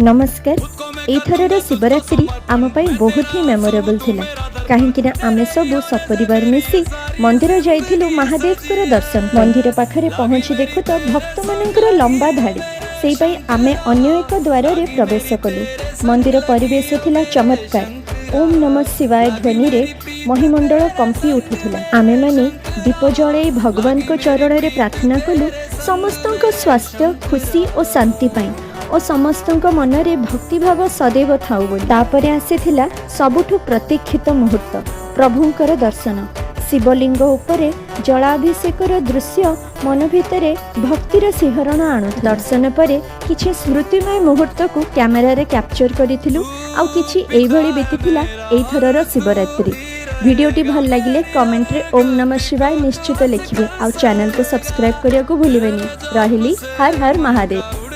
ନମସ୍କାର। ଏଇଥରର ଶିବରାତ୍ରି ଆମ ପାଇଁ ବହୁତ ହିଁ ମେମୋରେବଲ୍ ଥିଲା, କାହିଁକି ନା ଆମେ ସବୁ ସପରିବାର ମିଶି ମନ୍ଦିର ଯାଇଥିଲୁ ମହାଦେବଙ୍କର ଦର୍ଶନ ପାଇଁ। ମନ୍ଦିର ପାଖରେ ପହଞ୍ଚି ଦେଖୁ ତ ଭକ୍ତମାନଙ୍କର ଲମ୍ବା ଧାଡ଼ି। ସେଇ ପାଇଁ ଆମେ ଅନ୍ୟ ଏକ ଦ୍ୱାରରେ ପ୍ରବେଶ କଲୁ। ମନ୍ଦିର ପରିବେଶ ଥିଲା ଚମତ୍କାର। ଓମ୍ ନମ ଶିବାୟ ଧ୍ୱନିରେ ମହିମଣ୍ଡଳ କମ୍ପି ଉଠୁଥିଲା। ଆମେମାନେ ଦୀପ ଜଳେଇ ଭଗବାନଙ୍କ ଚରଣରେ ପ୍ରାର୍ଥନା କଲୁ ସମସ୍ତଙ୍କ ସ୍ୱାସ୍ଥ୍ୟ, ଖୁସି ଓ ଶାନ୍ତି ପାଇଁ ଓ ସମସ୍ତଙ୍କ ମନରେ ଭକ୍ତିଭାବ ସଦୈବ ଥାଉ ବୋଲି। ତାପରେ ଆସିଥିଲା ସବୁଠୁ ପ୍ରତୀକ୍ଷିତ ମୁହୂର୍ତ୍ତ, ପ୍ରଭୁଙ୍କର ଦର୍ଶନ। ଶିବଲିଙ୍ଗ ଉପରେ ଜଳାଭିଷେକର ଦୃଶ୍ୟ ମନ ଭିତରେ ଭକ୍ତିର ଶିହରଣ ଆଣୁ। ଦର୍ଶନ ପରେ କିଛି ସ୍ମୃତିମୟ ମୁହୂର୍ତ୍ତକୁ କ୍ୟାମେରାରେ କ୍ୟାପଚର କରିଥିଲୁ। ଆଉ କିଛି ଏଇଭଳି ବିତିଥିଲା ଏଇଥରର ଶିବରାତ୍ରି। ଭିଡ଼ିଓଟି ଭଲ ଲାଗିଲେ କମେଣ୍ଟରେ ଓମ୍ ନମଃ ଶିବାୟ ନିଶ୍ଚିତ ଲେଖିବେ ଆଉ ଚ୍ୟାନେଲକୁ ସବସ୍କ୍ରାଇବ୍ କରିବାକୁ ଭୁଲିବେନି। ରହିଲି, ହର ହର ମହାଦେବ।